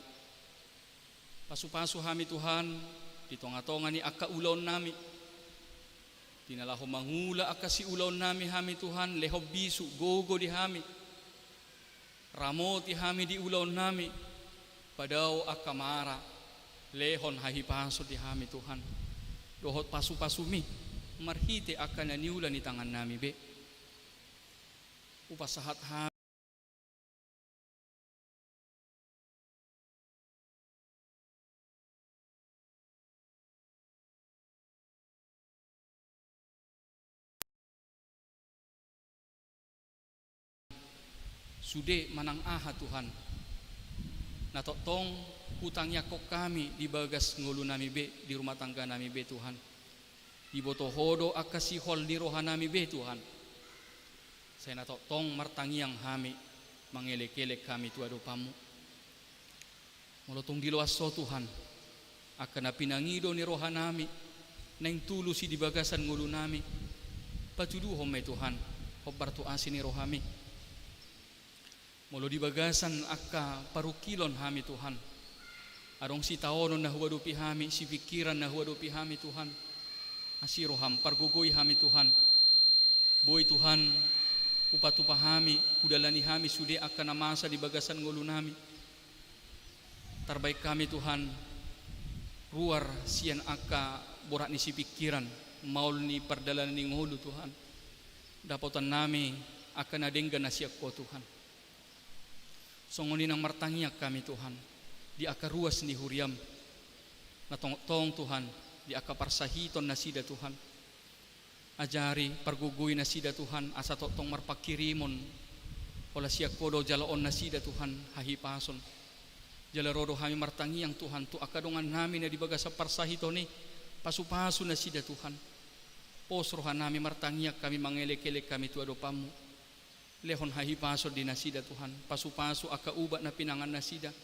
Pasupasu hami Tuhan, di tongatonga ni angka ulaonnami. Di na laho mangula angka siulaonnami hami Tuhan, lehon bisuk gogo di hami. Ramoti hami di ulaonnami, padao angka mara, lehon hahipason di hami Tuhan. Dohot pasupasumi, marhite angka na niula ni tangannami be. Hupasahat hami sude manang aha Tuhan. Na tongtong hutangiangkon hami di bagas ngolunami be, di rumah tangganami be Tuhan. Diboto Ho do angka sihol ni rohanami be Tuhan. Sai na tongtong martangiang hami, mangelekelek hami tu adopanmu. Molo tung diloas Ho Tuhan, angka na pinangido ni rohanami, naeng tulus i di bagasan ngolunami, patuduhon ma i Tuhan, hombar tu asi ni rohami. Molo di bagasan angka parungkilon hami Tuhan, adong sitaonon na huadopi hami, sipingkiran na huadopi hami Tuhan, asi roham, pargogoi hami Tuhan. Boi Tuhan, hupatupa hami, hudalani hami sude angka na masa di bagasan ngolunami. Tarbaen hami Tuhan, ruar sian angka borat ni sipingkiran, maol ni pardalanan ni ngolu Tuhan. Dapotannami angka na denggan na sian Ho Tuhan. Songon i nang martangiang hami Tuhan, di angka ruas ni huriam. Na tongtong Tuhan, di angka parsahiton nasida Tuhan. Ajari, pargogoi nasida Tuhan, asa tongtong marpangkirimon. Holan sian Ho do jaloon nasida Tuhan, hahipason. Jala ro do hami martangiang Tuhan, tu angka dongannami na di bagasan parsahiton i, pasupasu nasida Tuhan. Pos rohanami martangiang hami mangelekelek hami tu adopanmu. Lehon hahipason di nasida Tuhan, pasupasu angka ubat na pinangan nasida.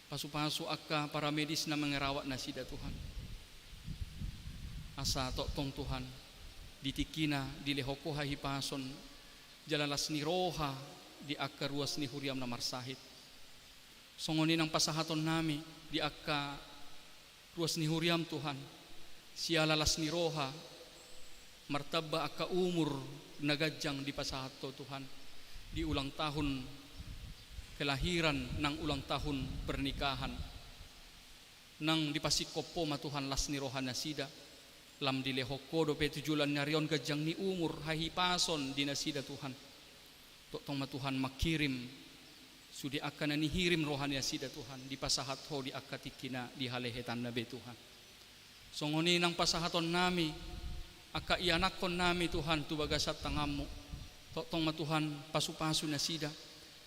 Pasupasu angka paramedis na mangerawat nasida Tuhan. Asa tongtong Tuhan, di tingkina dilehon Ho hahipason, jala las ni roha di angka ruas ni huriam na marsahit. Songon i nang pasahatonnami di angka ruas ni huriam Tuhan, siala las ni roha, martamba angka umur na ganjang dipasahat Ho Tuhan, di ulang tahun kelahiran nang ulang tahun pernikahan, nang dipasingkop Ho ma Tuhan las ni roha nasida, lam dilehon Ho dope tu joloan ni ari on ganjang ni umur, hahipason di nasida Tuhan. Tongtong ma Tuhan mangkirim sude angka na nihirim roha ni nasida Tuhan, dipasahat Ho di angka tingkina di halehetanna be Tuhan. Songon i nang pasahatonnami angka ianakkonnami Tuhan tu bagasan tanganmu. Tongtong ma Tuhan pasupasu nasida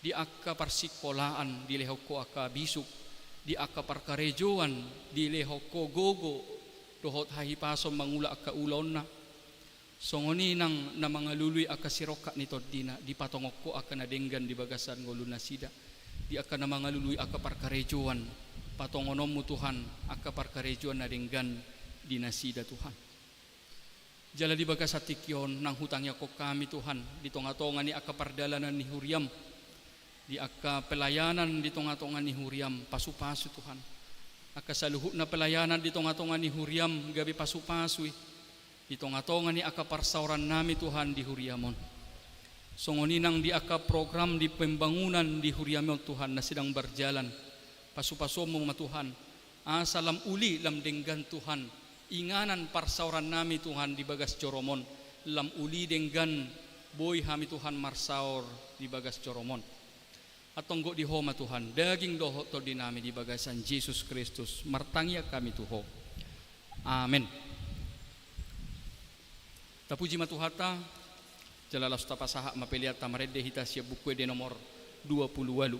di angka parsingkolaan dilehon Ho angka bisuk, di angka parkarejoan dilehon Ho gogo dohot hahipason mangula angka ulaonna. Songon i nang na mangalului angka sirongkap ni tondina, dipatongon Ho angka na denggan di bagasan ngolu nasida, di angka na mangalului angka parkarejoan, patongononmu Tuhan angka parkarejoan na denggan di nasida Tuhan. Jala di bagasan tingki on nang hutangiangkon hami Tuhan, di tongatonga ni angka pardalanan ni huriam, di angka pelayanan di tongatonga ni huriam, pasupasu Tuhan. Angka saluhutna pelayanan di tonga-tonga ni huriam gabe pasu-pasu i, di tonga-tonga ni angka parsaorannami Tuhan di huriam on. Songon i nang di angka program di pembangunan di huriam on Tuhan na sedang berjalan. Pasu-pasuonmu ma Tuhan, asa lam uli lam denggan Tuhan, inganan parsaorannami Tuhan di bagas jorom on, lam uli denggan boi hami Tuhan marsaor di bagas jorom on. Antong gok di Ho ma Tuhan, daging dohot tondinami di bagasan Jesus Kristus, martangiang hami tu Ho. Amen. Tapuji ma Tuhanta, jala laos tapasahat ma peleanta marende hita sian Buku Ende nomor dua pulu ualu.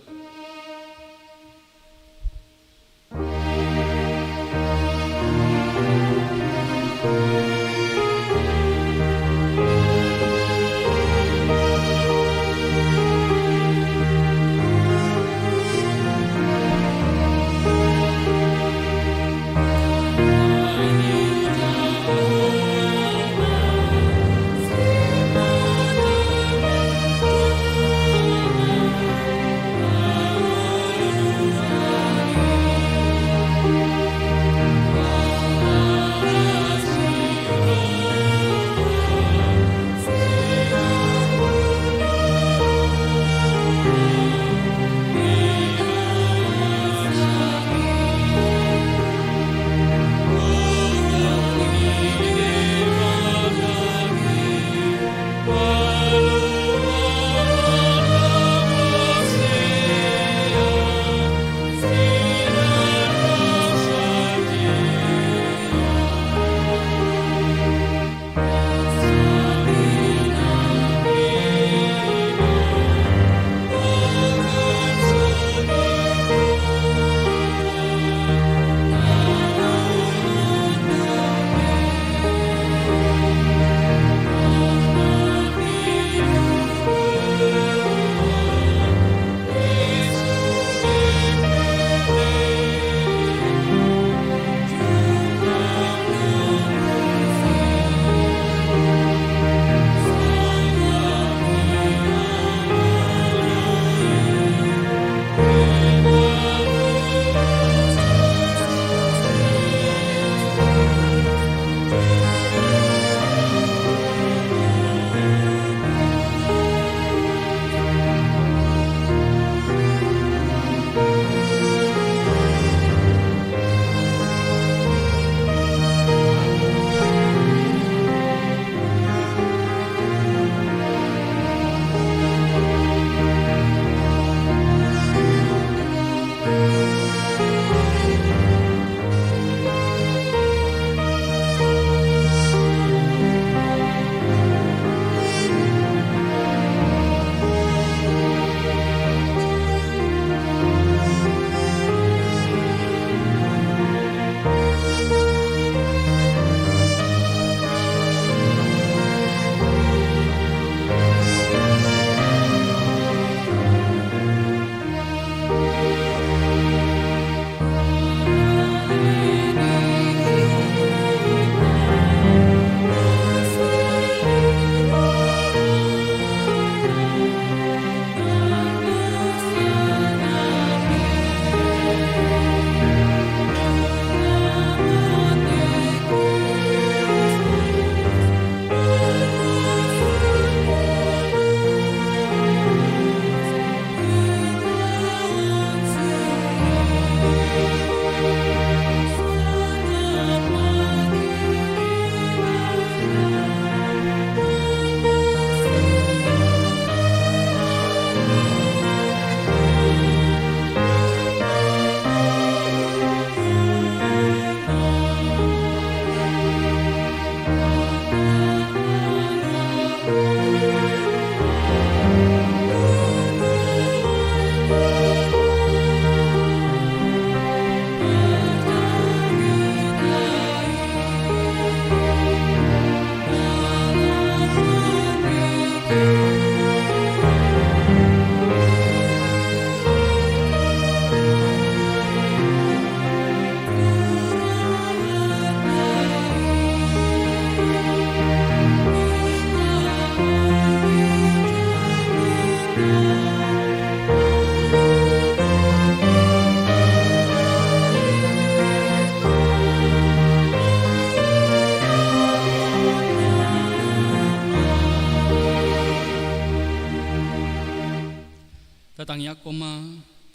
Tangiangkon ma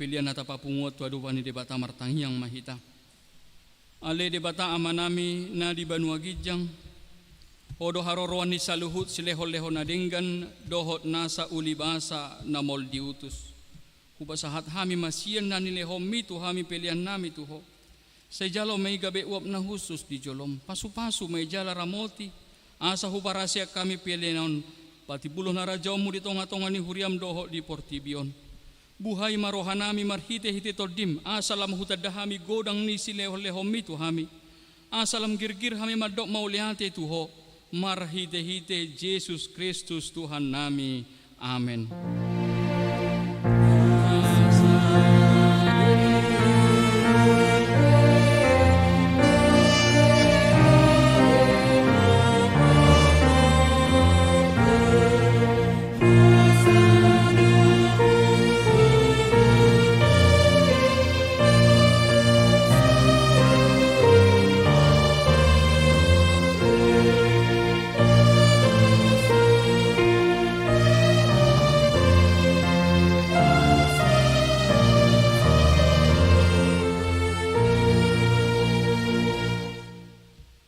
pelean na tapapunguhon tu adopan ni Debata. Martangiang ma hita. Ale Debata Amanami na di banua ginjang, Ho do haroroan ni saluhut silehonlehon na denggan dohot nasa ulibasa na maol di utus. Hupasahat hami ma sian na nilehonMi tu hami peleannami tu Ho. Sai jalo ma i gabe uap na hushus di joloM. Pasupasu ma i jala ramoti, asa huparaseang hami pelean on patimbulhon harajaonMu di tongatonga ni huriaM dohot di portibi on. Buhai ma rohanami marhitehite TondiM, asa lam hutanda hami godang ni silehonlehonMi tu hami. Asa lam girgir hami mandok mauliate tu Ho, marhitehite Jesus Kristus Tuhannami. Amen.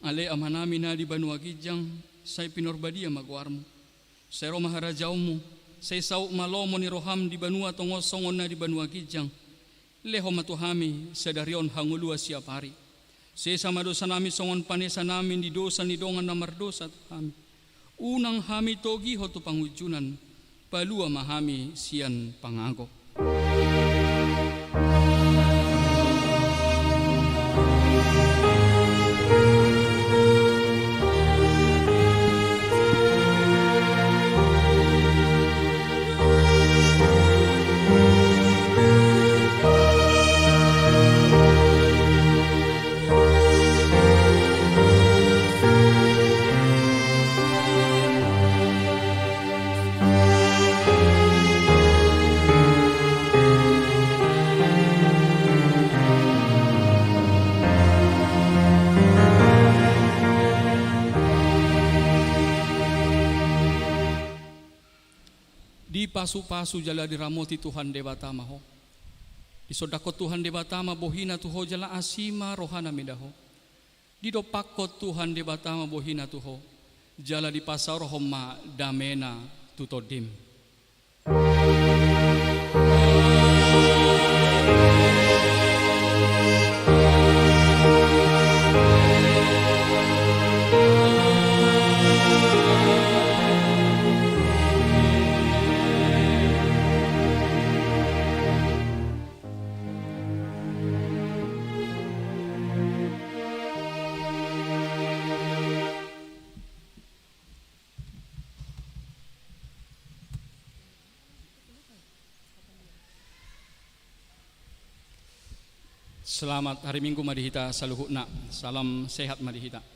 Ale Amanami na di banua ginjang, sai pinarbadia ma goarMu. Sai ro ma harajaonMu, sai saut ma lomo ni rohaM di banua tonga on songon na di banua ginjang. Lehon ma tu hami sadari on hangoluan siapari. Sesa ma dosanami songon panesanami di dosa ni dongan na mardosa tu hami. Unang hami togihon tu pangunjunan, palua ma hami sian pangago. Dipasupasu jala diramoti Tuhan Debata ma ho. Disondangkon Tuhan Debata ma bohiNa tu ho jala asi ma rohaNa mida ho. Didompakkon Tuhan Debata ma bohiNa tu ho, jala dipasaorhon ma dameNa tu tondim. Selamat hari Minggu ma di hita saluhutna. Salam sehat ma di hita.